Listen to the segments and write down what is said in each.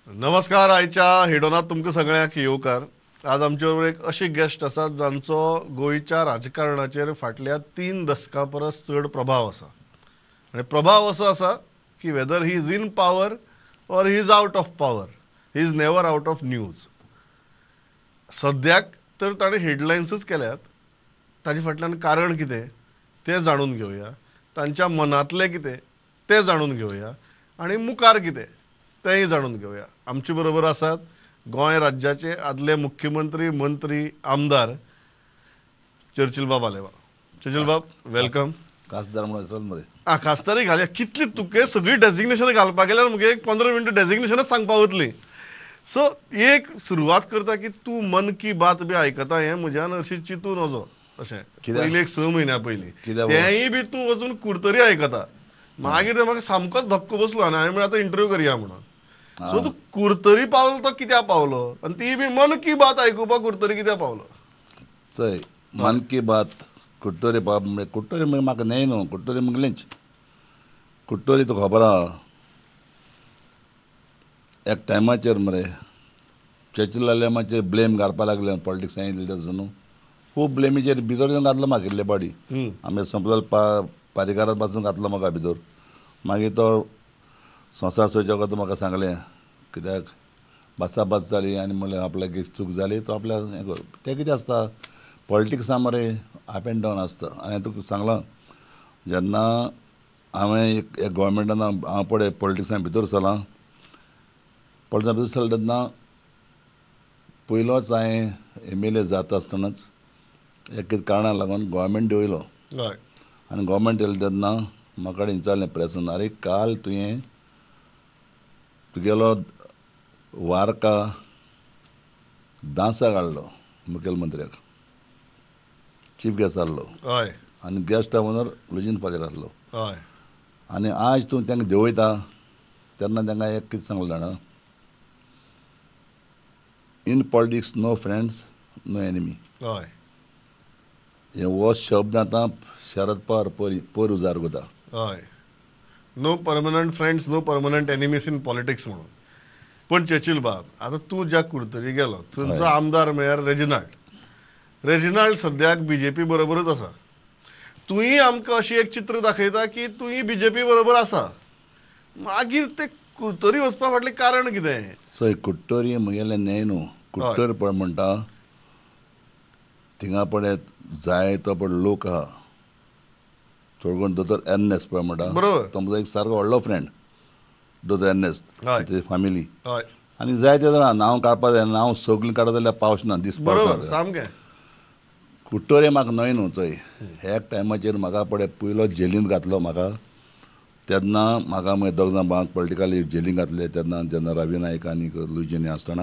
नमस्कार, आयच्या हेडोनात तुमकां सगळ्यांक येवकार. आज आमचे बरोबर एक अशी गेस्ट आसात जांचो गोंयच्या राजकारणाचेर फाटल्या 3 दसकां परस चड प्रभाव आसा, आनी प्रभाव असो आसा की whether he is in power or he is out of power, he is never out of news. सद्याक तर ताणें हेडलायन्सूच केल्यात, ताजे फाटल्यान कारण कितें तें जाणून घेवया, तांच्या मनांतलें कितें तें जाणून घेवया आनी मुखार कितें तेंय जाणून घेवया. आमचे बरोबर आसात गोंय राज्याचे आदले मुख्यमंत्री, मंत्री, आमदार चर्चिलबाब आलेवा. चर्चिलबाब, welcome. खासदार म्हणून चल मरे. आं, खासदारय घालया. कितली तुके सगळी डेजिग्नेशन घालपाक गेल्यार मुगे एक 15 मिनटां डेजिग्नेशनच सांगपा वतली. सो एक सुरवात करता की तूं मन की बात बी आयकता हें म्हज्यान अशी चिंतू नजो. अशें पयलीं एक 6 म्हयन्या पयलीं तेंय बी तूं वचून कुर्तरी आयकता, मागीर म्हाका सामकोच धक्को बसलो आनी हांवें म्हणलें आतां इंटरव्यू करया म्हणून. सो तूं कुर्तरी पावलो तो कित्याक पावलो आनी ती बी मन की बात आयकुपाक कुर्तरी कित्याक पावलो? चोय, मन की बात कुर्तरी पाव म्हणजे कुर्तरी म्हाका न्हय न्हू, कुर्तरी मुगलेंच. कुर्तरी तुका खबर आहा, एक टायमाचेर मरे चर्चिल आलेमाचेर ब्लेम घालपाक लागले पॉलिटिक्सान येयले तेजो न्हू, खूब ब्लेमीचेर भितर येवन घातलो म्हाका इल्ले पाडी. आमी संपलो पारीकारात पासून घातलो म्हाका भितर. मागीर तो संवसार सोयच्या वखत म्हाका सांगलें, कित्याक बासाबास जाली आनी म्हणलें आपल्याक चूक जाली, तो आपल्याक हें कर. तें कितें आसता पॉलिटिक्सा मरे अप एंड डावन आसता. आनी तुका सांगलां, जेन्ना हांवें एक गोवोरमेंटान हांव पळय पॉलिटिक्सान भितर सरलां, पॉलिटिक्सान भितर सरलें तेन्ना पयलोच हांवें MLA जाता आसतनाच एक कितें कारणाक लागून गोवोरमेंट देंवयलो. आनी गोवोरमेंट येयलें तेन्ना म्हाका कडेन विचारलें प्रेसान, आरे काल तुवें तुगेलो वारका दांसा काडलो मुखेलमंत्र्याक, चीफ गेस्ट आहलो आनी गेस्ट ऑनर लुजीन फादर आहलो, आनी आज तूं तांकां देंवयता. तेन्ना तांकां एक कितें सांगलें जाणा, in politics no friends no enemy. हे हो शब्द आतां शरद पवार पयर उजार करता. हय, no permanent friends no permanent enemies in politics म्हणून. पण चर्चिल बाब, आतां तूं ज्या कुर्तरी गेलो थंयचो आमदार म्हळ्यार रेजिनाल्ड. रेजिनाल्ड सद्याक BJP बरोबरच आसा. तुंय आमकां अशी एक चित्र दाखयता की तुंय BJP बरोबर आसा, मागीर ते कुर्तरी वचपा फाटलें कारण कितें? चोय, कुर्तरी म्हगेलें न्हय न्हू, कुर्तरी पळय म्हणटा थिंगा पळय जाय तो पळय लोक आहा, चड करून दोतोर एर्नेस्ट पळय म्हणटा, तो म्हजो एक सारको व्हडलो फ्रेंड दोतोर एर्नेस्ट, तेजी फॅमिली आनी जायते जाणां. नांव काडपा जाय, नांव सगळीं काडत जाल्यार पावस ना, दीस पावस. सामकें कुट्टोरे म्हाका न्हय न्हू. चोय, एक टायमाचेर म्हाका पळय पयलो जेलींत घातलो म्हाका, तेन्ना म्हाका मागीर दोग जाण भावांक पॉलिटिकली जेलींत घातले. तेन्ना जेन्ना रवी नायक आनी लुजीन आसतना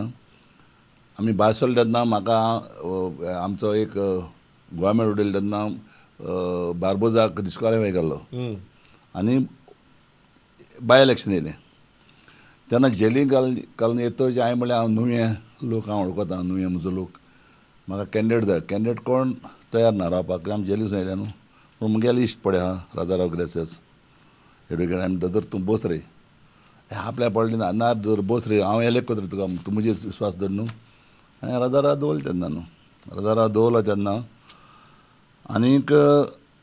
आमी भायर सरले तेन्ना म्हाका आमचो एक गोवोरमेंट उडयलो तेन्ना बार्बोजाक डिस्क्वॉलिफाय केल्लो आनी बाय इलेक्शन येयलें. तेन्ना जेलींत घालून येतच हांवें म्हणलें, हांव नुवें लोक हांव वळखता, नुवें म्हजो लोक, म्हाका कॅन्डिडेट जाय. कॅन्डिडेट कोण तयार ना रावपाक, आमी जेलीसून येयले न्हू. पूण म्हगेले इश्ट पळय आहा राजाराव ग्रेसियस एडवोकेट, आमी दोतोर तूं बस रे, आपल्या पडली ना ना दोतोर बस रे, हांव एलेक्ट करता तुका, तूं म्हजेर विस्वास दवर न्हू. हांवें राजाराव दवरलो तेन्ना न्हू, राजाराव दवरलो तेन्ना आनीक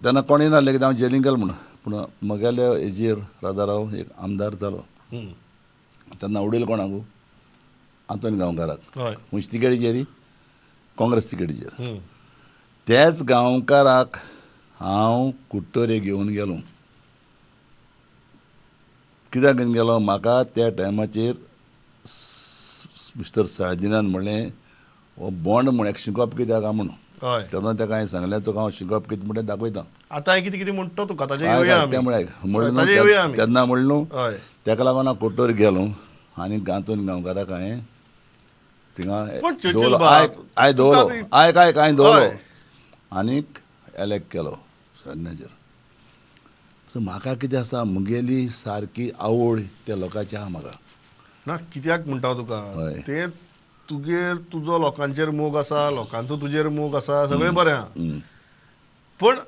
तेन्ना कोणूय नासलें कित्याक हांव जेलीन गेलो म्हूण. पूण म्हगेले हेजेर राजाराव एक आमदार जालो. तेन्ना उडयलो कोणाकू, आंतोनी गांवकाराक, खंयचे तिकेटीचेर, काँग्रेस तिकेटीचेर. त्याच गांवकाराक हांव कुट्टरे घेवन गेलो. कित्याक घेवन गेलो, म्हाका त्या टायमाचेर मिस्टर साळदिनान म्हणलें, हो बॉन्ड म्हण एक शिकप कित्याक काय म्हणून. तेन्ना ताका हांवें सांगलें, तुका हांव शिकप कितें म्हणटा दाखयता. आतां कितें कितें म्हणटा तुका तें म्हणलें तेन्ना म्हणलें न्हू. ताका लागून हांव कुट्टोर गेलो आनी गांतून गांवकाराक हांवें थिंगा दवरलो. आयक दवरलो, आयक आयक हांवें दवरलो आनीक एलेक्ट केलो सैन्याचेर. सो म्हाका कितें आसा, म्हगेली सारकी आवड त्या लोकांची आहा म्हाका. ना कित्याक म्हणटा तुका तें, तुगेर तुजो लोकांचेर मोग आसा, लोकांचो तुजेर मोग आसा, सगळें बरें आहा. पण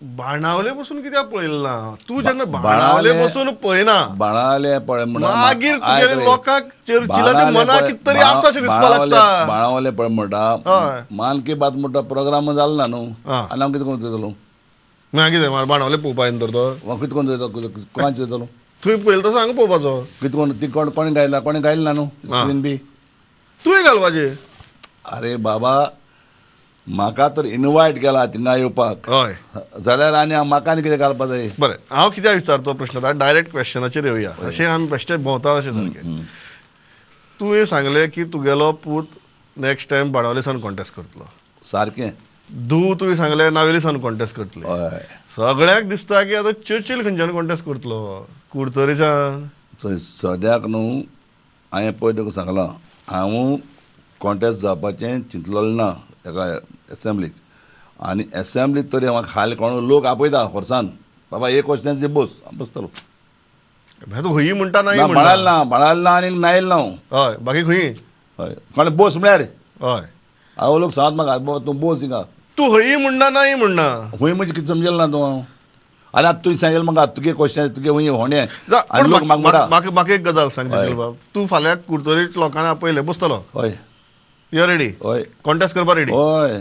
बाणावले पसून कित्याक पळयलें ना तूं? जेन्ना बाणावले पसून पळयना, बाणावले पळय म्हणटा मागीर तुगेले लोकांक चर्चिलाच्या मनाक कितें तरी आसा अशें दिसपाक लागता. बाणावले पळय म्हणटा मन की बात म्हणटा प्रोग्राम जालो ना न्हू, आनी हांव कितें करून चोयतलो? मागीर कितें बाणावले पळोवपा येना तर तो कितें करून चोयतो? कोणाक चोयतलो? तुवें पळयलें तसो हांगा पळोवपाचो. कितें कोण ती कोण कोणें गायला? कोणें गायलें ना न्हू स्क्रीन बी तुवें घालपाचें. अरे बाबा, म्हाका तर इनवायट केला थिंगा येवपाक. हय, जाल्यार आनी म्हाका आनी कितें घालपा जाय? बरें, हांव कित्याक विचारतो प्रश्न, आतां डायरेक्ट क्वेश्चनाचेर येवया. अशें आमी बेश्टे भोंवता अशें सारकें. तुवें सांगलें की तुगेलो पूत नेक्स्ट टायम बाणावले सावन कॉन्टेस्ट करतलो. सारकें. धूव तुवें सांगलें नावेली सावन कॉन्टेस्ट करतली. हय. सगळ्यांक दिसता की आतां चर्चील खंयच्यान कॉन्टेस्ट करतलो? कुडतरीच्यान. सद्याक न्हू हांवें पळय तुका सांगलां, हांव कॉन्टेस्ट जावपाचें चिंतलेलें ना एका एसेंब्लीक. आनी एसेंब्लीक तरी म्हाका खाली कोण लोक आपयता फोर्सान, बाबा एक क्वेश्चनाची बस, हांव बसतलो. तूं खंय म्हणटा? ना म्हणाल ना, म्हणाल ना आनी नायल ना हांव. हय, बाकी खंय? हय, कोणें बस म्हळ्यार. हय, हांव लोक सांगत म्हाका, बाबा तूं बस हिंगा. तूं खंय म्हणना नाय म्हणना? खंय म्हणजे कितें समजलें ना तूं? हांव आनी आतां तुवें सांगलें म्हाका तुगे क्वेश्चन तुगे खंय होणें. आनी लोक म्हाका म्हणटा. म्हाका एक गजाल सांग बाब, तूं फाल्यां कुडतरी लोकांनी आपयलें बसतलो? हय. You are ready? हय. कॉन्टेस्ट करपा रेडी? हय.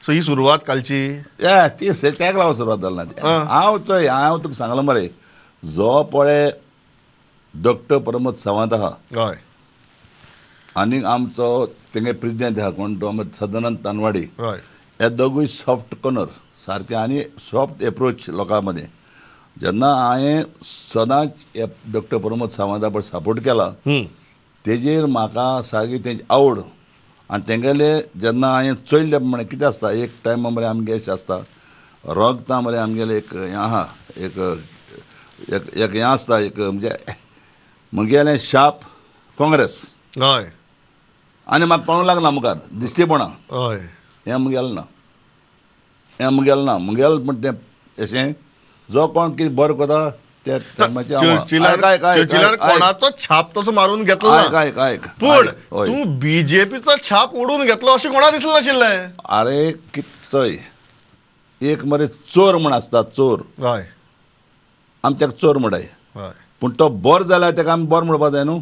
सो ही सुरवात कालची ए ती तेका लागून सुरवात जाली ना. हांव चोय, हांव तुका सांगलां मरे, जो पळय डॉक्टर प्रमोद सावंत आहा. हय. आनी आमचो तेंगे प्रेजिडेंट आहा कोण तो सदानंद तानवाडी. हय. हे दोगूय सॉफ्ट कॉर्नर सारके आनी सॉफ्ट एप्रोच लोकां मदें. जेन्ना हांवें सदांच डॉक्टर प्रमोद सावंता पळय सपोर्ट केला, तेजेर म्हाका सारकी तेंची आवड. आनी तेंगेले जेन्ना हांवें चोयल्ले प्रमाणे कितें आसता, एक टायमा मरे आमगे अशें आसता, रगता मरे आमगेलें एक हें आहा, एक एक हें आसता, एक म्हणजे म्हगेलें शाप काँग्रेस. हय. आनी म्हाका कळूंक लागना मुखार दिश्टीपणां. हय. हें म्हगेलें ना, हें म्हगेलें ना, म्हगेलें म्हण तें अशें जो कोण कितें बरें करता त्या टायमाचेर कोणाचो छाप तसो मारून घेतलो. पूण तूं बीजेपीचो छाप ओडून घेतलो अशें कोणा दिसलें नाशिल्लें. अरे कितें चोय, एक मरे चोर म्हण आसता, चोर. हय. आमी ताका चोर म्हणटाय. हय. पूण तो बरो जाल्यार ताका आमी बरो म्हणपाक जाय न्हू.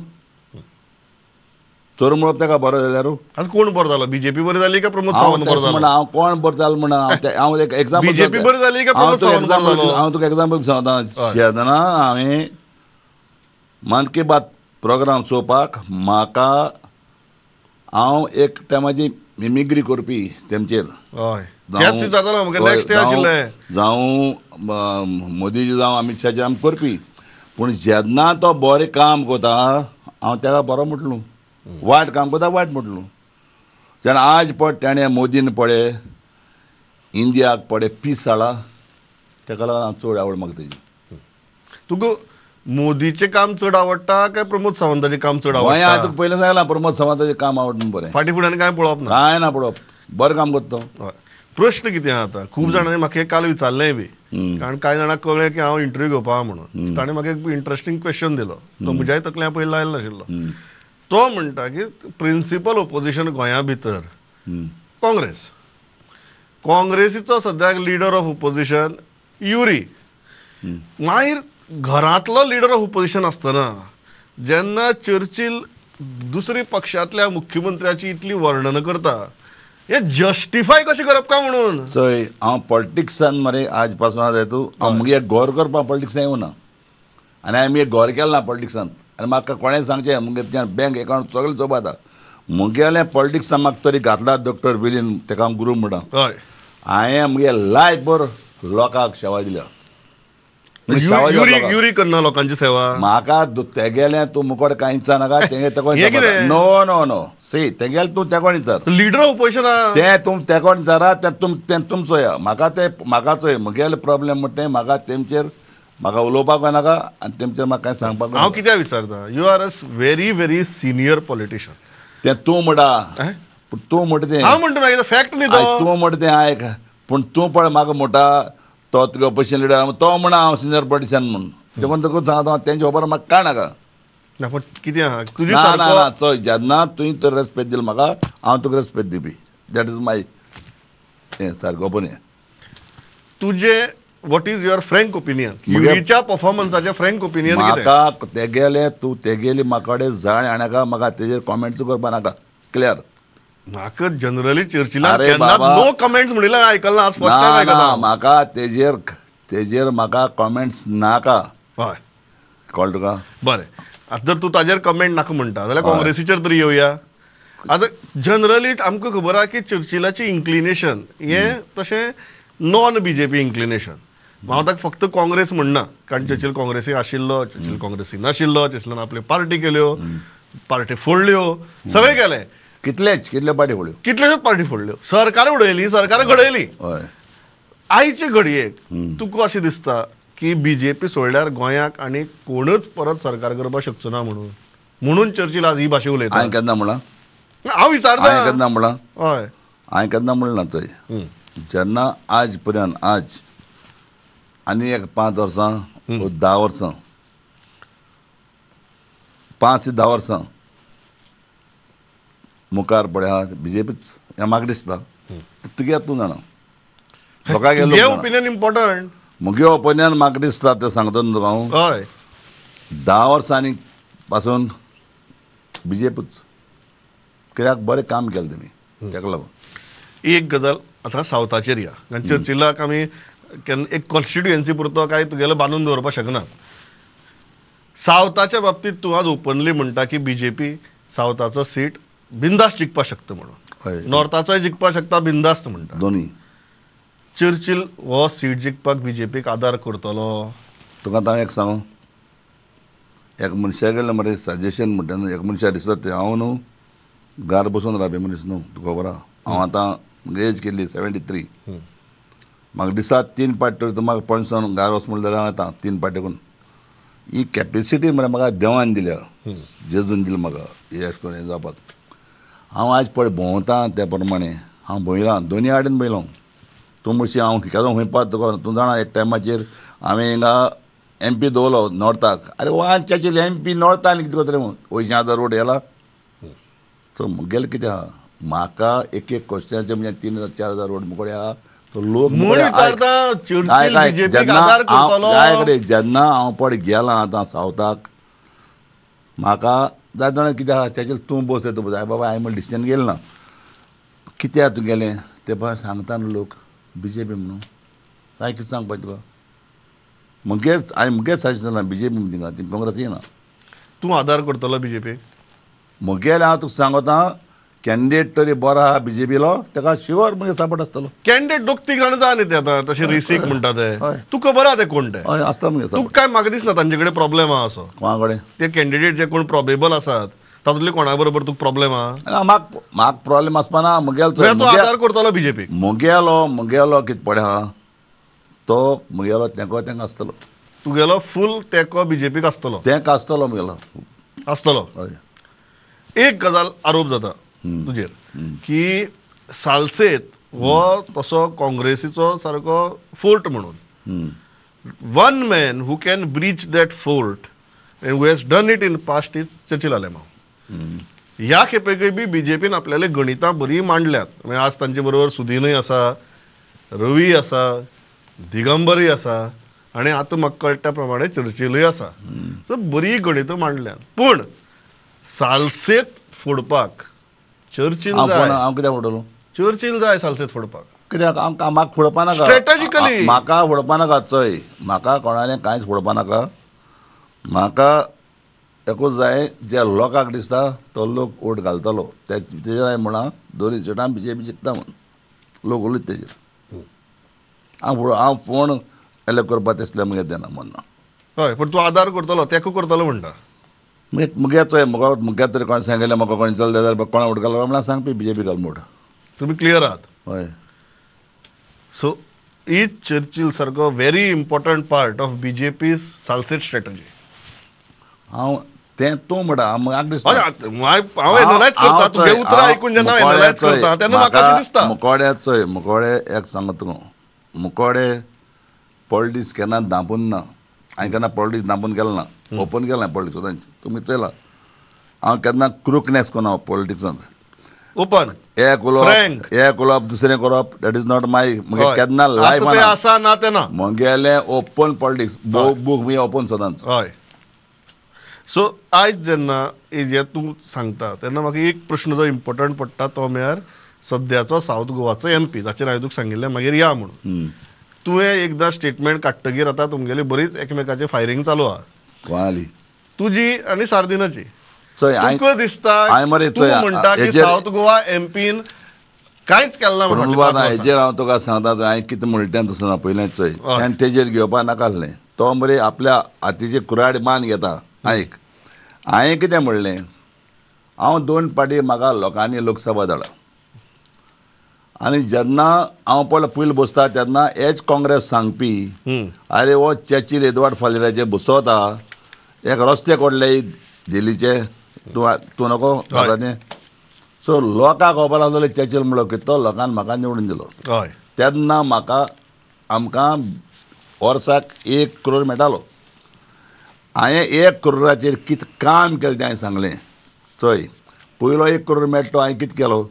चोर म्हणप ताका बरो जाल्यार आतां कोण बरो जालो? बीजेपी बरी जाली काय प्रमोद सावंत बरो जालो? हांव कोण बरो जालो म्हणा, हांव एक एग्जाम्पल, बीजेपी बरी जाली काय प्रमोद सावंत बरो जालो? हांव तुका एग्जाम्पल सांगता. जेन्ना हांवें मन की बात प्रोग्राम चोवपाक म्हाका, हांव एक टायमाची मिमिग्री करपी तेमचेर. हय. जावं मोदीजी जावं अमीत शाहचे आमी करपी. पूण जेन्ना तो बरें काम करता हांव ताका बरो म्हटलो, वायट काम करता वायट म्हटलो. जेन्ना आज पळय तेणें मोदीन पळय इंडियाक पळय पीस हाडला, ताका लागून हांव चड आवड म्हाका तेजी. तुका मोदीचें काम चड आवडटा काय प्रमोद सावंताचें काम चड आवडटा? हांवें तुका पयलें सांगलां, प्रमोद सावंताचें काम आवडटा बरें. फाटीं फुड्यान कांय पळोवप ना? कांय ना पळोवप, बरें काम करता तो. प्रश्न कितें आहा आतां, खूब जाणांनी म्हाका काल विचारलेंय बी, कारण कांय जाणांक कळ्ळें की हांव इंटरव्यू घेवपा म्हणून, ताणें म्हाका एक इंट्रस्टींग क्वेश्चन दिलो, तो म्हज्याय तकल्या पयलीं आयलो नाशिल्लो. तो म्हणटा की प्रिंसिपल ओपोजिशन गोंया भितर काँग्रेस, काँग्रेसीचो सद्याक लिडर ऑफ ओपोजिशन युरी. मागीर घरांतलो लिडर ऑफ ओपोजिशन आसतना जेन्ना चर्चील दुसरी पक्षांतल्या मुख्यमंत्र्याची इतली वर्णन करता, हे जस्टिफाय कशें करप काय म्हणून? चोय, हांव पॉलिटिक्सान मरे आज पासून आसा तूं, हांव मुगे गौर करपाक पॉलिटिक्सान येवना, आनी हांवें मुगे गौर केलो ना पॉलिटिक्सान. आनी म्हाका कोणें सांगचें मुगे बँक एकावंट सगळें चोवपा जाता. मुगेलें पॉलिटिक्सान म्हाका तरी घातला डॉक्टर विलीन, ताका हांव गुरू म्हणटा. हय. हांवें मुगे लायफ भर लोकांक सेवा दिल्या. युरी करना लोकांची सेवा म्हाका तेगेलें तूं मुकोड कांय नाका, तेगे तेको नो नो नो सी तेगेलें तूं तेकोण विचार. लिडर ऑपोजिशन तें तूं तेकोण विचारा, तें तें तुमचो या म्हाका तें म्हाका चोय म्हगेलें प्रॉब्लेम म्हणटा तें म्हाका तेमचेर म्हाका उलोवपाक नाका आनी तेमचेर म्हाका कांय सांगपाक. हांव कित्याक विचारता, you are a very very senior politician. तें तूं म्हणटा, पूण तूं म्हणटा तें हांव म्हणटा मागीर फॅक्ट न्ही तो. तूं म्हणटा तें आयक, पूण तूं पळय म्हाका म्हणटा तो तुगे ऑपोजिशन लिडर, तो म्हणा हांव सिनियर पॉलिटिशियन म्हणून, देखून तुका सांगता तेंचे खबर म्हाका कांय नाका. ना पूण कितें आहा तुजी ना ना ना चोय, जेन्ना तुवें तर रेस्पेद दिलो म्हाका, हांव तुका रेस्पेद दिवपी. That is my हें सारको ओपन. तुजे what is your frank opinion युरीच्या परफॉर्मन्साचे Frank opinion? म्हाका तेगेले तूं तेगेली म्हाका जाण आनी म्हाका तेजेर कॉमेंट्स करपा नाका. क्लियर. म्हाका जनरली चर्चिलान केन्ना नो कमेंट्स म्हणिल्लें आयकलां, आज फर्स्ट टायम आयकता. म्हाका तेजेर तेजेर म्हाका कॉमेंट्स नाका. हय कळ्ळें तुका? बरें, आतां जर तूं ताजेर कमेंट नाका म्हणटा जाल्यार काँग्रेसीचेर तरी येवया. आतां जनरली आमकां खबर आहा की चर्चिलाची इन्क्लिनेशन हें तशें नॉन बीजेपी इन्क्लिनेशन. हांव ताका फक्त काँग्रेस म्हणना, कारण चर्चिल काँग्रेसी आशिल्लो, चर्चिल काँग्रेसी नाशिल्लो, चर्चिलान आपल्यो पार्टी केल्यो, पार्टी फोडल्यो, सगळें केलें. कितलेच कितले पार्टी फोडल्यो, कितलेश्योच पार्टी फोडल्यो, सरकार उडयली, सरकार घडयली. आयचे घडयेक तुका अशें दिसता की बीजेपी सोडल्यार गोंयाक आनी कोणूच परत सरकार करपाक शकचो ना म्हणून म्हणून चर्चिल आज ही भाशा उलयता? हांवें केन्ना म्हणलां? हांव विचारता. हांवें केन्ना म्हणलां? हय, हांवें केन्ना म्हणलां ना. चोय जेन्ना आज पर्यंत आज आनी एक 5 वर्सां 10 वर्सां 5 ते 10 वर्सां मुखार पळय बीजेपीच हें म्हाका दिसता. तुगे तूं जाणा, लोकांक ओपिनियन इम्पॉर्टंट. मुगे ओपिनियन म्हाका दिसता तें सांगता न्हू तुका हांव. हय, 10 वर्सांनी पासून बीजेपीच कित्याक बरें काम केलें तुमी तेका लागून. एक गजाल आतां सावथाचेर या, कारण चर्चिलाक आमी केन्ना एक कॉन्स्टिट्युएन्सी पुरतो काय तुगेलो बांदून दवरपाक शकना. सावथाच्या बाबतींत तूं आज ओपनली म्हणटा की बीजेपी सावथाचो सीट बिंदास्त जिखपाक शकता म्हणून, नॉर्थाचोय जिखपाक शकता बिंदास्त म्हणटा. दोनूय. चर्चिल हो सीट जिखपाक बीजेपीक आदार करतलो? तुका आतां एक सांगू, एक मनशा गेलें मरे सजेशन म्हणटा न्हू, एक मनशा दिसता तें हांव न्हू घार बसून रावपी मनीस न्हू, तुका खबर आहा. हांव आतां एज केल्ली 73. म्हाका दिसता 3 पार्टी तूं म्हाका पणसोन घार वच म्हणल्यार हांव येता 3 पार्टी करून. ही कॅपेसिटी मरे म्हाका देवान दिल्या, जेजून दिल्या म्हाका ही एक्सपिरियन्स जावपाक. हांव आज पळय भोंवता त्या प्रमाणे हांव भोंयलां, दोनी आडेन भोंयलो. तूं म्हणशी हांव केदो खंय पावता तुका तूं जाणा. एक टायमाचेर हांवें हिंगा एम पी दवरलो नॉर्थाक. आरे वा चर्चिल एम पी नॉर्थान कितें करतलें म्हूण 80,000 वोट येला. सो मुगेलें कितें आहा, म्हाका एक एक क्वेश्चनाचे म्हणजे 3,000 4,000 वोट मुकोडे आहा. तो लोक जेन्ना हांव पळय गेलां आतां सावथाक, म्हाका जाय जाणां कितें आहा चर्चिल तूं बस तूं बस. बाबा हांवें म्हणलें डिसिजन गेलें ना. कित्याक तूं गेलें तें पळय सांगता न्हू लोक बीजेपी म्हणून. काय कितें सांगपाचें तुका? मुगेच हांवें मुगेच सजेशन ना बीजेपी म्हणून थिंगा, ती काँग्रेस येना. तूं आदार करतलो बीजेपी? मुगेलें हांव तुका सांगता, कॅन्डिडेट तरी बरो आहा बीजेपीलो ताका शुवर मुगे सपोर्ट आसतलो. कॅन्डिडेट 2-3 जाण जाय न्ही ते आतां तशें रिसीक म्हणटा ते, तुका खबर आहा ते कोण ते? हय आसता मुगे. तुका काय म्हाका दिसना तांचे कडेन प्रॉब्लेम आहा असो. कोणा कडेन? ते कॅन्डिडेट जे कोण प्रोबेबल आसात तातूंतले कोणा बरोबर तुका प्रॉब्लेम आहा? म्हाका म्हाका प्रॉब्लेम आसपा ना. मुगेलो तूं आदार करतलो बीजेपी? मुगेलो मुगेलो कितें पळय आहा तो मुगेलो तेंको तेंका आसतलो. तुगेलो फूल तेंको बीजेपीक आसतलो? तेंक आसतलो मुगेलो आसतलो. हय. एक गजाल आरोप जाता तुजेर की सालसेत हो तसो काँग्रेसीचो सारको फोर्ट म्हणून, one man who can breach that fort and who has done it in past is Churchill Alemao. ह्या खेपेकय बी बीजेपीन आपल्याले गणितां बरीं मांडल्यात. म्हणजे आज तांचे बरोबर सुदीनय आसा, रवी आसा, दिगंबरय आसा आनी आतां म्हाका कळटा प्रमाणे चर्चिलूय आसा. सो बरीं गणितां मांडल्यात, पूण सालसेत फोडपाक चर्चिल जाय. हांव कित्याक फोडटलो? चर्चिल जाय सालसेत फोडपाक. कित्याक? म्हाका फोडपा नाका स्ट्रेटजिकली. म्हाका फोडपा नाका. चोय म्हाका कोणालें कांयच फोडपा नाका. म्हाका एकूच जाय, जे लोकांक दिसता तो लोक वोट घालतलो तेजेर हांवें म्हणां 2 सिटां बीजेपी जिखता म्हूण लोक उलयता तेजेर. हांव हांव फोण एलेक्ट करपा तसलें मुगे तेन्ना म्हणना. हय, पूण तूं आदार करतलो, तेंको करतलो म्हणटा. मुगे चोय म्हाका मुगे तरी कोणें सांगिल्लें म्हाका कोणें चल जाल्यार कोणें वोट घालपा म्हणल्यार सांगपी बीजेपी घाल वोट. तुमी क्लियर आहात? हय. सो is Churchill सारको very important part of BJP Salcete strategy. हांव तें तूं म्हणटा म्हाका दिसता. हांव एनलायज करता तुगे उतरां आयकून जेन्ना एनलायज करता तेन्ना म्हाका अशें दिसता. मुकोडे चोय मुकोडे एक सांगता तुका, मुकोडे पॉलिटिक्स केन्ना दांपून ना. हांवें केन्ना पॉलिटिक्स दांपून गेलें ना, ओपन केलें पॉलिटिक्स सदांच. तुमी चोयला हांव केन्ना क्रुकनेस कोना पॉलिटिक्सांत. ओपन एक उलोवप, एक उलोवप दुसरें करप, that is not my. मगे केन्ना लायफ आसा ना तें ना, मगेलें ओपन पॉलिटिक्स, बूक मी ओपन सदांच. हय. सो आयज जेन्ना जें तूं सांगता तेन्ना म्हाका एक प्रश्न जो इम्पोर्टंट पडटा तो म्हळ्यार सद्याचो सावथ गोवाचो एमपी, जाचेर हांवें तुका सांगिल्लें मागीर या म्हणून. तुवें एकदां स्टेटमेंट काडटगीर आतां तुमगेली बरीच एकमेकाचें फायरींग चालू आहा, कोणाली, तुजी आनी सार्दिनाची. तुका दिसता तूं म्हणटा की सावथ गोवा एमपीन कांयच केलें ना. हेजेर हांव तुका सांगता, हांवें कितें म्हणलें तें तसो ना, पयलेंच चोय तेणें तेजेर घेवपा नाका आसलें. तो मरे आपल्या हातीची कुराड मान घेता. आयक, हांवें कितें म्हणलें, हांव 2 पाटी म्हाका लोकांनी लोकसभा धाडला आनी जेन्ना हांव पळय पयलीं बसता तेन्ना एच काँग्रेस सांगपी, आरे हो चर्चील एडवर्ड फालेराचे बसवता, एक रस्ते कोडले दिल्लीचे, तूं तूं नको तें. सो लोकांक खबर आसलें चर्चील म्हणलो कितलो लोकांनी म्हाका निवडून दिलो. तेन्ना म्हाका आमकां वर्साक 1 करोड मेळटालो. हांवें 1 करोडाचेर कितें काम केलें तें हांवें सांगलें. चोय, पयलो 1 करोड मेळटा तो हांवें कितें केलो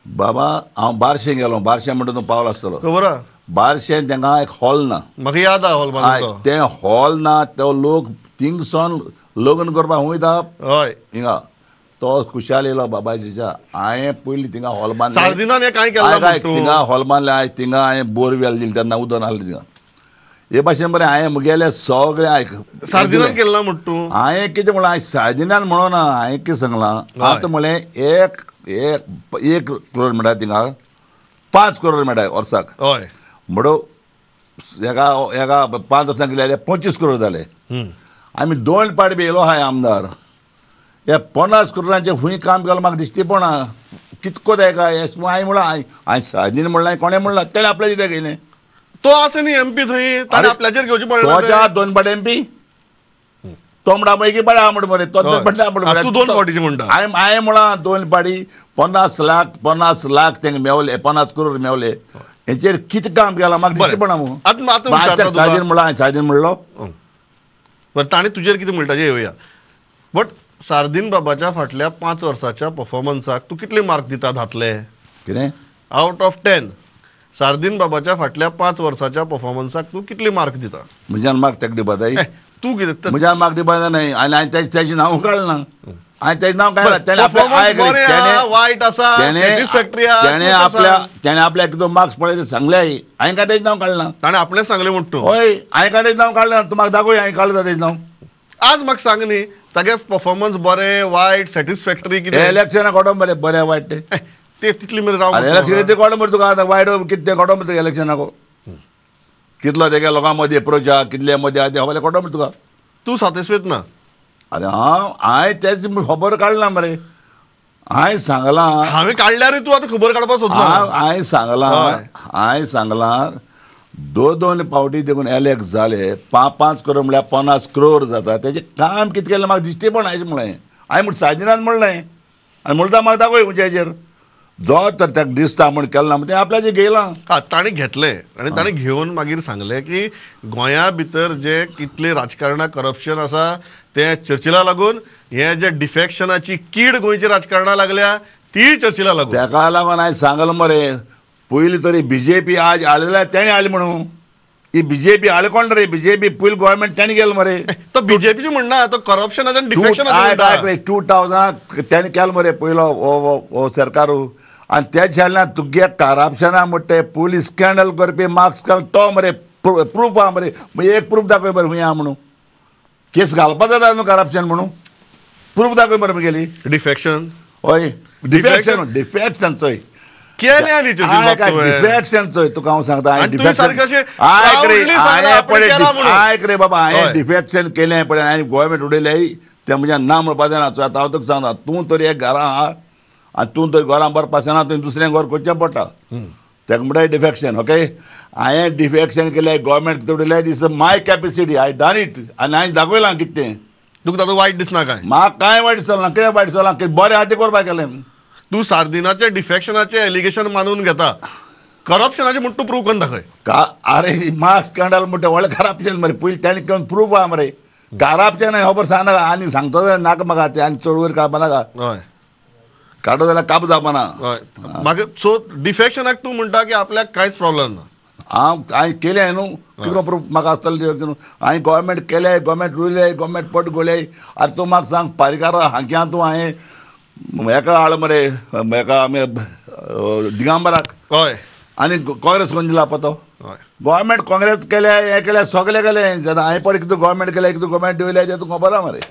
बाबा, हांव बारशें गेलो. बारशें म्हणटा तूं पावलो आसतलो, खबर आहा. बारशें तेंका एक हॉल ना, म्हाका याद आहा हॉल बांदलो तें, हॉल ना, तो लोक थिंगसून लग्न करपाक वयता. हय, हिंगा तो खुशाल येयलो बाबा जिजा, हांवें पयलीं थिंगा हॉल बांदलें, सार्दिनान कांय केलें, थिंगा हॉल बांदलें, हांवें थिंगा हांवें बोरवेल दिली तेन्ना उदक नासलें थिंगा. हे भाशेन बरें हांवें म्हगेलें सगळें आयक सार्दिनान केलें ना म्हणटा तूं. हांवें कितें म्हणलां, हांवें सार्दिनान म्हणूना, हांवें कितें सांगलां, आतां म्हणलें एक एक 1 करोड मेळटा थिंगा, 5 करोड मेळटा वर्साक. हय, म्हणून एका एका 5 वर्सां गेले जाल्यार 25 करोड जाले. आमी 2 पाट बी येयलो आहाय आमदार, हे 50 करोडांचें खूंय काम केलां म्हाका दिश्टी पडना, कितको तेका हें हांवें म्हणलां. हांवें सार्दीन म्हणलां, कोणें म्हणलां तेणें आपल्याचें कित्याक घेयलें. तो आसा न्ही एमपी थंय, ताणें आपल्याचेर घेवचें पडलें. तो 2 पाट एमपी, तो म्हणटा पळय की बरें आहा म्हण मरे, तो 2 पाटी आहा म्हण. तूं 2 फावटीचें म्हणटा. हांवें हांवें म्हळां 2 पाटी 50 लाख, 50 लाख तेंका मेवले, 50 करोड मेवले. हेचेर कितें काम केलां म्हाका दिश्टी पडना मगो. आतां सार्दीन म्हणलां, हांवें सार्दीन म्हणलो. बरें, ताणें तुजेर कितें म्हणटा तें येवया. बट सार्दीन बाबाच्या फाटल्या 5 वर्साच्या पफॉर्मन्साक तूं कितले मार्क दिता धातले? कितें आवट ऑफ 10 सार्दीन बाबाच्या फाटल्या 5 वर्साच्या पफॉर्मन्साक तूं कितले मार्क दिता? म्हज्यान मार्क ताका दिवपा जाय. तूं कितें म्हज्यान मार्क दिवपा जाय न्हय. आनी हांवें तेजें नांव काडलें ना, हांवें तेजें नांव काडलें. वायट आसा, तेणें आपल्याक कितें मार्क्स पळय ते सांगले, हांवें काय तेजें नांव काडलें ना. ताणें आपणें सांगलें म्हणटा तूं? हय, हांवें काय तेजें नांव काडलें ना. तूं म्हाका दाखय हांवें काडलें तेजें नांव. आज म्हाका सांग न्ही, तागे पफॉर्मन्स बरें वायट सॅटिस्फॅक्टरी कितें? इलेक्शनाक कोडो मरे बरें वायट तें ते तितली मेरेन राव. इलेक्शन ते कोडो मरे तुका आतां वायट कितें तें कोडो मरे तुका इलेक्शनाक कितलो तेगे लोकां मदीं एप्रोच आहा, कितले मदीं आहा तें खबर कोडो मरे तुका. तूं सातिस्फेद ना? अरे हांव हांवें तेच खबर काडला मरे, हांवें सांगलां. हांवें काडल्यार तूं आतां खबर काडपाक सोदना. हांवें सांगलां, हांवें सांगलां 2-2 पावटी देखून एलेक्ट जाले, 5-5 करोड म्हळ्यार 50 करोड जाता. तेजें काम कितें केलें म्हाका दिश्टी पडना अशें म्हणलें हांवें. म्हण सार्दिनान म्हणलें आनी म्हणटा म्हाका दाखय खंयच्या हेजेर जो तर ताका दिसता म्हण केलें ना, तें आपल्याचें घेयलां. हा, ताणें घेतलें आनी ताणें घेवन मागीर सांगलें की गोंया भितर जें कितलें राजकारणाक करप्शन आसा तें चर्चिला लागून, हें जें डिफेक्शनाची कीड गोंयच्या राजकारणाक लागल्या ती चर्चिला लागून. ताका लागून हांवें सांगलां मरे, पयलीं तरी बीजेपी आज आयलें तेणें हाडलें म्हणून. ही बीजेपी हाडलें कोण रे? बीजेपी पयलीं गव्हर्मेंट तेणें केलें मरे. तो बीजेपीचें म्हणना, तो करप्शनाचें आनी डिफेक्शनाचें. आयक, 2000 तेणें केलें मरे पयलो हो सरकार. आनी तेच हाडलें तुगे करप्शना म्हणटा ते पुलीस स्कँडल करपी मार्क्स तो मरे प्रूफ आहा मरे. एक प्रूफ दाखय मरे खंय आहा म्हणून. केस घालपा जाता न्हू करप्शन म्हणून, प्रूफ दाखय मरे म्हगेली. डिफेक्शन? हय, डिफेक्शन, डिफेक्शन चोय डिफेक्शन चोय तुका हांव सांगता. आयक रे बाबा, हांवें डिफेक्शन केलें पळय, हांवें गव्हर्मेंट उडयलें तें म्हज्या ना म्हणपा जायना. आतां हांव तुका सांगता, तूं तरी एक घरां आहा आनी तूं तरी घरां बरें पासना, तुवें दुसरें घर करचें पडटा. ताका म्हणटा डिफेक्शन. ओके, हांवें डिफेक्शन केलें, गव्हर्मेंट उडयलें, this is my capacity, I done it. आनी हांवें दाखयलां कितें तें. तुका ताचो वायट दिसना काय? म्हाका कांय वायट दिसना. कित्याक वायट दिसना? कितें बरें आहा तें करपाक गेलें. तूं सार्दिनाचे डिफेक्शनाचे एलिगेशन मानून घेता, करप्शनाचे म्हण तूं प्रूव करून दाखय. का अरे मार्क्स स्कँडल म्हणटा व्हडलें करप्शन मरे, पयलीं तेणें करून प्रूफ आहा मरे. करप्शन खबर सांगनाका आनी सांगतो जाल्यार नाका म्हाका तें, आनी चड वयर काडपा नाका. हय, काडो जाल्यार काब जावपाना. म्हाका सो डिफेक्शनाक तूं म्हणटा की आपल्याक कांयच प्रॉब्लम ना. हांव हांवें केलें न्हू कितें प्रूफ म्हाका आसतलें न्हू. हांवें गोवोरमेंट केलें, गोवोरमेंट रोयलें, गोवोरमेंट पट गोले. आतां तूं म्हाका सांग पारीकारा हांक्या तूं हांवें हेका हाड मरे हेका आमी दिगंबराक. हय. आनी काँग्रेस कोण दिला पतो. गोवोरमेंट काँग्रेस केलें, हें केलें, सगळें केलें. जेन्ना हांवें पळय कितें गोवोरमेंट केलें, कितें गोवोरमेंट दिवलें तें तुका खबर आहा मरे.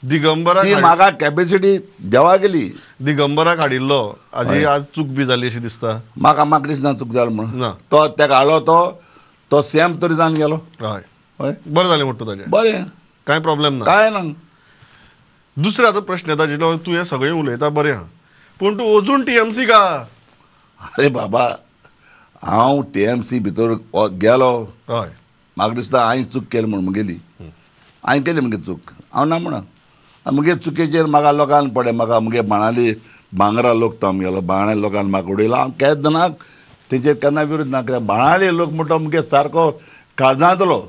दिगंबराक ती म्हाका कॅपेसिटी देवा गेली. दिगंबराक हाडिल्लो आजी आज चूक बी जाली अशी दिसता म्हाका. म्हाका दिसना चूक जाली म्हणून. तो तेका हाडलो तो तो सेम तरी जावन गेलो. हय हय, बरें जालें म्हणटा ताजें. बरें, कांय प्रॉब्लेम ना. कांय ना. दुसरें आतां प्रश्न येता जिलो तूं हें सगळें उलयता बरें आहा, पूण तूं अजून टीएमसी का? अरे बाबा, हांव टीएमसी भितर गेलो. हय. म्हाका दिसता हांवें चूक केली म्हूण म्हगेली. हांवें केली म्हगे चूक, हांव ना म्हणा. म्हगे चुकेचेर म्हाका लोकांक पडलें. म्हाका म्हगे बाणाली भांगरा लोक तो आमगेलो बाणाली लोकान म्हाका उडयलो. हांव केन्ना तेजेर केन्ना विरोध ना कित्याक बाणाली लोक म्हणटा म्हगे सारको काळजांतलो.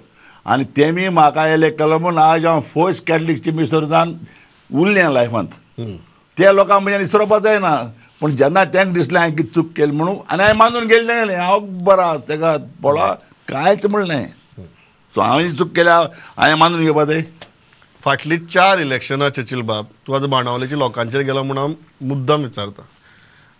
आनी तेमी म्हाका एलेक्ट केलो म्हूण आज हांव फर्स्ट कॅथलीक चीफ मिनिस्टर जावन उरलें लायफांत. त्या लोकांक म्हज्यान विसरोवपा जायना. पूण जेन्ना तांकां दिसलें हांवें कितें चूक केली म्हणून आनी हांवें मानून गेलें हांव बरो सगळ्यात पळो कांयच म्हणलें. सो हांवें चूक केल्या हांवें मानून घेवपा जाय. फाटली 4 इलेक्शनां चर्चिल बाब, तूं आतां बाणावलेच्या लोकांचेर गेलो म्हूण हांव मुद्दाम विचारता.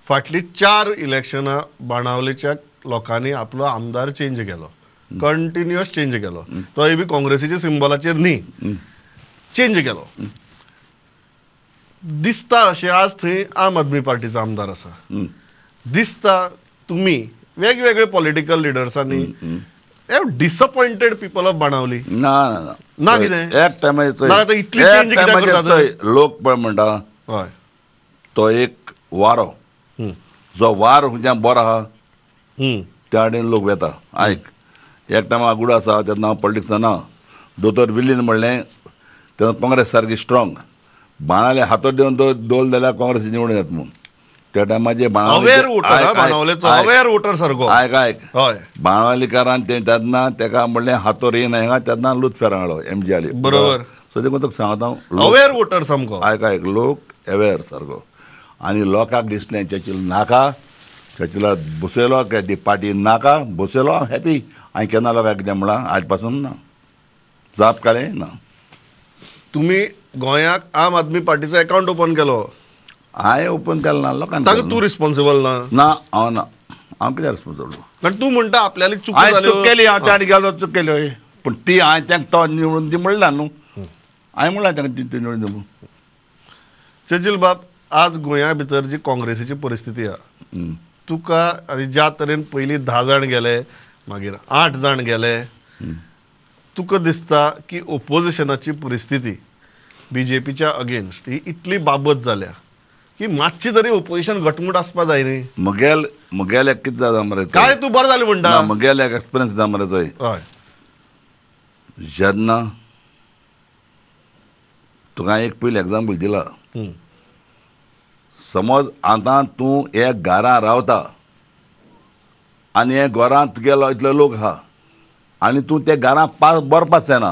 फाटली 4 इलेक्शनां बाणावलेच्या लोकांनी आपलो आमदार चेंज केलो, कंटिन्युअस चेंज केलो. तोय बी काँग्रेसीच्या सिंबलाचेर न्ही, चेंज केलो. दिसता अशें आज थंय आम आदमी पार्टीचो आमदार आसा. दिसता तुमी वेगवेगळे पॉलिटिकल लिडर्सांनी डिसअपॉइंटेड पीपल ऑफ बाणावली. ना ना ना कितें एक टायमाचेर इतली चेंज कित्याक करतात लोक पळय म्हणटा. हय, तो एक वारो, जो वार खंयच्यान बरो आहा त्या कडेन लोक वेता. आयक, एक टायमा आगुडो आसा तेन्ना हांव पॉलिटिक्सान ना. दोतोर विलीन म्हणलें तेन्ना काँग्रेस सारकी स्ट्रॉंग. बाणाले हातो दिवन तो दोल जाल्यार काँग्रेस निवडून येता म्हूण. त्या टायमाचेर आयक आयक, बाणावलीकारान ते तेन्ना तेका म्हणलें हातोर येना हांगा, तेन्ना लुत्फेर हाडलो एम जी आली. बरोबर. सो देखून तुका सांगता हांव, अवेर वोटर सामको. आयक आयक, लोक अवेर सारको. आनी लोकांक दिसलें चर्चिल नाका, चर्चिला बसयलो ती पार्टी नाका बसयलो. हांव हॅपी. हांवें केन्ना लोकांक कितें म्हळां आज पासून ना जाप काडलें ना. तुमी गोंयाक आम आदमी पार्टीचो अकाउंट ओपन केलो. हांवें ओपन केलें ना, लोकांक. ताका तूं रिस्पॉन्सिबल ना? ना, हांव ना. हांव कित्याक रिस्पॉन्सिबल? कारण तूं म्हणटा आपल्याली चूक हांवें चूक केली. हांव त्या गेलो चूक केली. हय, पूण ती हांवें तांकां तो निवडून दी म्हणला न्हू. हांवें म्हणलां तांकां ती निवडून दी म्हणून. चर्चिल बाब, आज गोंया भितर जी काँग्रेसीची परिस्थिती आहा, तुका आनी ज्या तरेन पयलीं 10 जाण गेले, मागीर 8 जाण गेले, तुका दिसता की ओपोजिशनाची परिस्थिती बीजेपीच्या अगेन्स्ट ही इतली बाबत जाल्या की मातशी तरी ओपोजिशन घटमूट आसपा जाय न्ही? म्हगेल म्हगेल एक कितें जाता मरे, काय तूं बरें जालें म्हणटा. म्हगेल एक एक्सपिरियन्स जाता मरे थंय. हय, जेन्ना तुका एक पयलीं एग्जाम्पल दिला, समज आतां तूं एक घरां रावता आनी हे घरांत तुगेलो इतलो लोक आहा आनी तूं त्या घरां पास बरो पास जायना,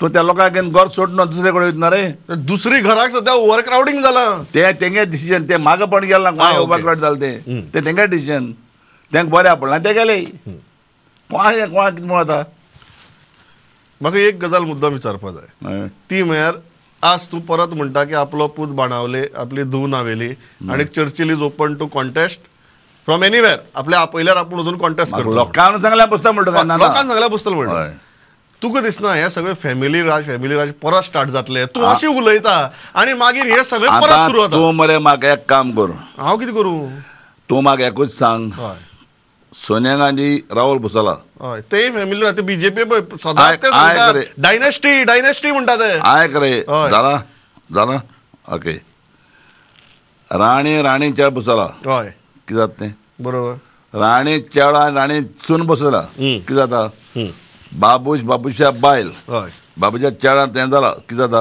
तूं त्या लोकांक घर सोडून दुसरे कडेन वयतना रे. दुसरी घराक सद्या ओवर क्रावडींग जालां. ते तेंगे डिसिजन, ते मागं पण गेला ना, ओवर क्रावड जालें तें, ते तेंगे डिसिजन, तेंका बरें पडलां ते गेले. कोणाक कोणाक कितें म्हणून आतां म्हाका एक गजाल मुद्दाम विचारपा जाय, ती म्हळ्यार आज तूं परत म्हणटा की आपलो पूत बाणावले, आपली धूव नावेली आनी Churchill is open to contest from anywhere. आपल्या आपयल्यार आपूण वचून कॉन्टेस्ट करता. लोकांक सांगल्यार बसता म्हणटा, लोकांक सांगल्यार बसतलो म्हणटा. तुका दिसना हे सगळे फॅमिली राज, फॅमिली राज परत स्टार्ट जातले? तूं अशें उलयता आनी मागीर हे सगळे परत सुरू जाता. तूं मरे म्हाका एक काम कर. हांव कितें करूं? तूं म्हाका एकूच सांग, सोनिया गांधी राहुल बसला. हय, ते फॅमिली राहते बीजेपी सदांच डायनेस्टी डायनेस्टी म्हणटा ते. आयक रे, जाला जाला ओके. राणी राणी चेड बसला. हय, कितें जाता तें? बरोबर. राणी चेडा राणी सून बसला, कितें जाता? बाबूश बाबूशा बायल, बाबूच्या चेडान तें जाला, कितें जाता?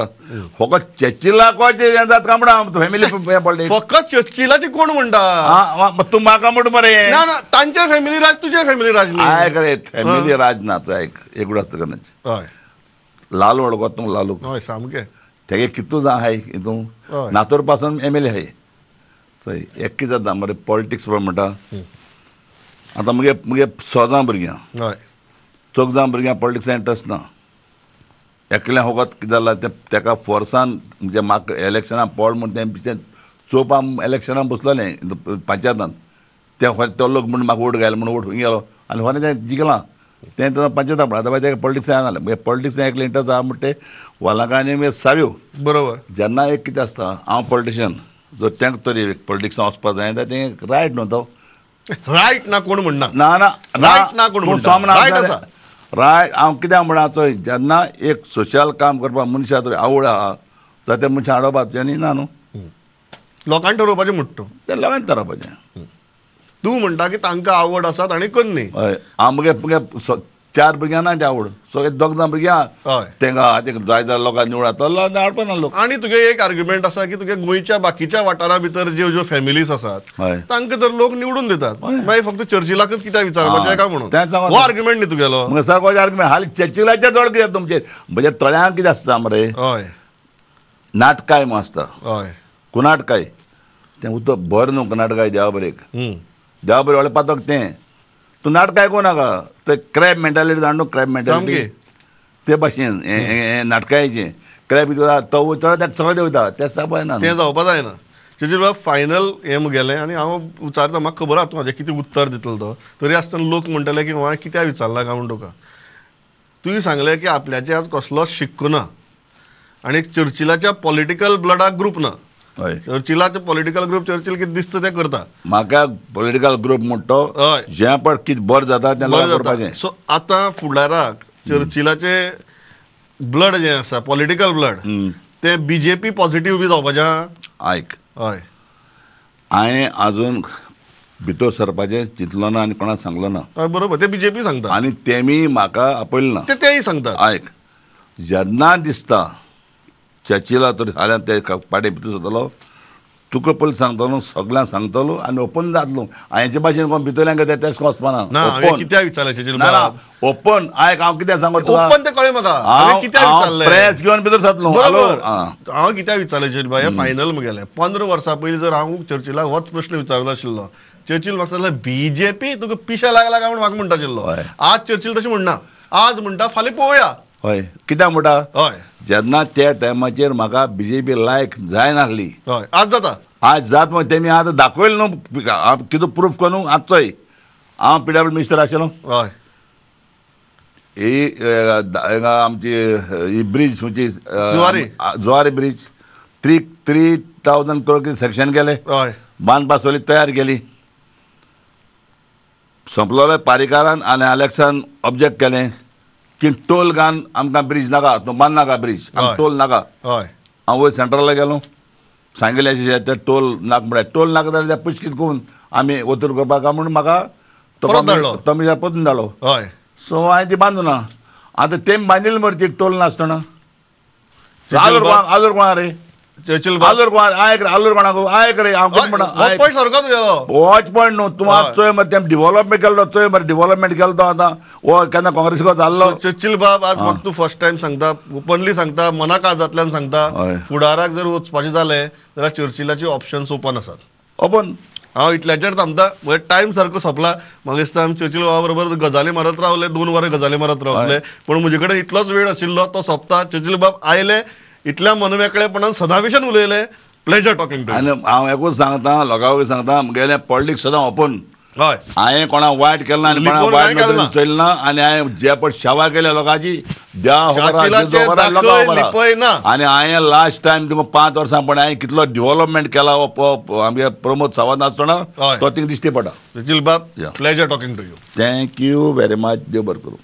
फकत चर्चिलाकूच हें जाता काय म्हणा फॅमिली पॉलिटिक्स? फकत चर्चिलाची कोण म्हणटा? तूं म्हाका म्हण मरे. ना ना, तांचे फॅमिली राज, तुजे फॅमिली राज. आयक रे, फॅमिली राज ना. आयक, एकूच आसता केन्नाच. हय, लालू वळखता तूं? लालू हय, सामकें. तेगे कितू जाण आहाय हितून, नातूर पासून एम एल ए आहाय. चोय एक कितें जाता मरे पॉलिटिक्स म्हणटा आतां मुगे मुगे 6 जाण भुरग्यां हय 4 जाण भुरग्यां पॉलिटिक्सान इंट्रस्ट ना. एकल्या फकत कितें जालां तें तेका फोर्सान म्हणजे म्हाका इलेक्शनाक पड म्हूण तें पिशें चोवपा इलेक्शनाक बसलोलें पंचायतान ते तो लोक म्हूण म्हाका वोट घायल म्हूण वोट खंय गेलो आनी फाल्यां तें जिखलां तें तेन्ना पंचायतान पण आतां मागीर तेका पॉलिटिक्सान जालें मागीर पॉलिटिक्सान एकलें इंट्रस्ट आहा म्हणटा ते वालांका आनी मागीर साव्यो. बरोबर. जेन्ना एक कितें आसता हांव पॉलिटिशियन जर तांकां तरी पॉलिटिक्सान वचपाक जाय जाल्यार तें रायट न्हू तो रायट ना कोण म्हणना ना ना रायट ना कोण म्हणटा रायट. हांव कित्याक म्हणा चोय जेन्ना एक सोशल काम करपाक मनशा तरी आवड आहा जाल्यार त्या मनशां हाडोवपाचें न्ही ना न्हू लोकांनी ठरोवपाचें म्हणटा तूं तें लोकांनी ठरोवपाचें. तूं म्हणटा की तांकां आवड आसा तांणी करनी. हय हांव मुगे मुगे 4 भुरग्यां ना ती आवड सगळे 2 जाण भुरग्यां हय तेंकां आतां जाय जाल्यार लोकांक निवड तो हाडपा ना लोक. आनी तुगे एक आर्ग्युमेंट आसा की तुगे गोंयच्या बाकीच्या वाठारा भितर ज्यो ज्यो फॅमिलीज आसात हय तांकां तर लोक निवडून दितात मागीर फक्त चर्चिलाकच कित्याक विचारपाचें काय म्हणून हो आर्ग्युमेंट न्ही तुगेलो. मगे सारको आर्ग्युमेंट हालीं चर्चिलाचेर दोळ कित्याक तुमचेर म्हणजे तळ्यांक कितें आसता मरे हय नाटकाय म्हूण आसता हय कुनाटकाय तें उदक भर न्हू कुनाटकाय देवा बरेक देवा बरें व्हडलें पातक तें तूं नाटकां आयकूं नाका ते क्रॅब मेंटालिटी जाण न्हू क्रॅब मेंटालिटी ते भाशेन हें नाटकांचें क्रॅब तो चड तेका सगळें देंवता तें सारकें ना तें जावपा जायना. चर्चिल बाब फायनल हें मुगेलें आनी हांव विचारता म्हाका खबर आहा तूं म्हाजें कितें उत्तर दितलो तो तरी आसतना लोक म्हणटले की हांवें कित्याक विचारलां काय म्हूण तुका. तुवें सांगलें की आपल्याचेर आज कसलोच शिक्को ना आनी चर्चिलाच्या पॉलिटिकल ब्लडाक ग्रूप ना. हय चर्चिलाचे पॉलिटिकल ग्रूप चर्चिल कितें दिसता तें करता. म्हाका पॉलिटिकल ग्रूप म्हणटा हय जें पळ कितें बरें जाता तें करपाचें. सो आतां फुडाराक चर्चिलाचें ब्लड जें आसा पॉलिटिकल ब्लड तें बीजेपी पॉझिटीव बी जावपाचें. आयक हय हांवें आजून भितर सरपाचें चिंतलो ना आनी कोणाक सांगलो ना. हय बरोबर ते बीजेपी सांगता आनी तेमी म्हाका आपयलें ना ते तेय सांगता. आयक जेन्ना दिसता चर्चिला तर फाल्यां ते पाटे भितर सरतलो तुका पयलीं सांगतलो सगळ्यांक सांगतलो आनी ओपन जातलो. हांचे भाशेन कोण भितरल्यान तें तेश वचपाना. कित्याक विचारलें चर्चिल ना ओपन आयक हांव कित्याक सांगो तुका ओपन तें कळ्ळें म्हाका हांवें कित्याक विचारलें प्रेस घेवन भितर सरतलो. बरोबर हांव कित्याक विचारलें चर्चिल बाब हें फायनल मुगेलें 15 वर्सां पयलीं जर हांव चर्चिलाक होच प्रश्न विचारलो आशिल्लो चर्चिल म्हाका सांगलें बीजेपी तुका पिशा लागला काय म्हूण म्हाका म्हणटा आशिल्लो. आज चर्चिल तशें म्हणना आज म्हणटा फाल्यां पळोवया. हय कित्याक म्हणटा हय जेन्ना त्या टायमाचेर म्हाका बीजेपी लायक जायनासली हय आज जाता आज जात म्हण तेमी आतां दाखयलें न्हू कितें प्रूफ करून आज चोय हांव पीडब्ल्यू मिनिस्टर आशिल्लो. हय ही आमची ही ब्रीज खंयची जुवारी ब्रीज 3,000 करोड कितें सेक्शन केले हय बांदपा सोली तयार केली सोंपलोले पारीकारान आनी आलेक्सान ऑब्जेक्ट केलें की टोल घान आमकां ब्रीज नाका तूं बांद नाका ब्रीज आमकां टोल नाका. हय हांव वयर सेंट्रला गेलो सांगिल्लें अशें ते टोल नाका म्हळ्यार टोल नाका जाल्यार ते पुशकीत करून आमी वतूर करपाक काय म्हूण म्हाका तो परतून धाडलो. हय सो हांवें ती बांदू ना आतां तेमी बांदिल्ली मरे ती टोल नासतना आलोर कोणा आलोर कोणा रे चर्चिल आलोर कोणा आयक रे आलोर कोणाक आयक रे हांव कितें म्हणटा पॉयंट सारको तुगेलो वॉच पॉयंट न्हू तूं आतां चोय मरे तें डिवॉलपमेंट केल्लो चोय मरे डिवॉलपमेंट केलो तो आतां हो केन्ना काँग्रेसीको जाल्लो. चर्चिल बाब आज म्हाका तूं फर्स्ट टायम सांगता ओपनली सांगता मना काळजांतल्यान सांगता फुडाराक जर वचपाचें जालें जाल्यार चर्चिलाची ऑप्शन्स ओपन आसात. ओपन हांव इतल्याचेर थांबता म्हजे टायम सारको सोंपला. म्हाका दिसता आमी चर्चिल बाबा बरोबर गजाली मारत रावले 2 वरां गजाली मारत रावले पूण म्हजे कडेन इतलोच वेळ आशिल्लो तो सोंपता. चर्चिल बाब आयले इतल्या मनमेकळेपणान सदां उलयले. Pleasure talking to. आनी हांव एकूच सांगता लोकांकूय सांगता म्हगेलें पॉलिटिक्स सदां ओपन. हय हांवें कोणाक वायट केलें ना आनी कोणाक वायट नदरेन चोयलें ना आनी हांवें जे पळय सेवा केल्या लोकांची देवा खबर आहा. आनी हांवें लास्ट टायम तुका 5 वर्सां पण हांवें कितलो डिवॉलपमेंट केला हो आमगे प्रमोद सावंत आसतना तो थिंग दिश्टी पडटा. चर्चिल बाब pleasure talking to you. Thank you very much. देव बरें करूं.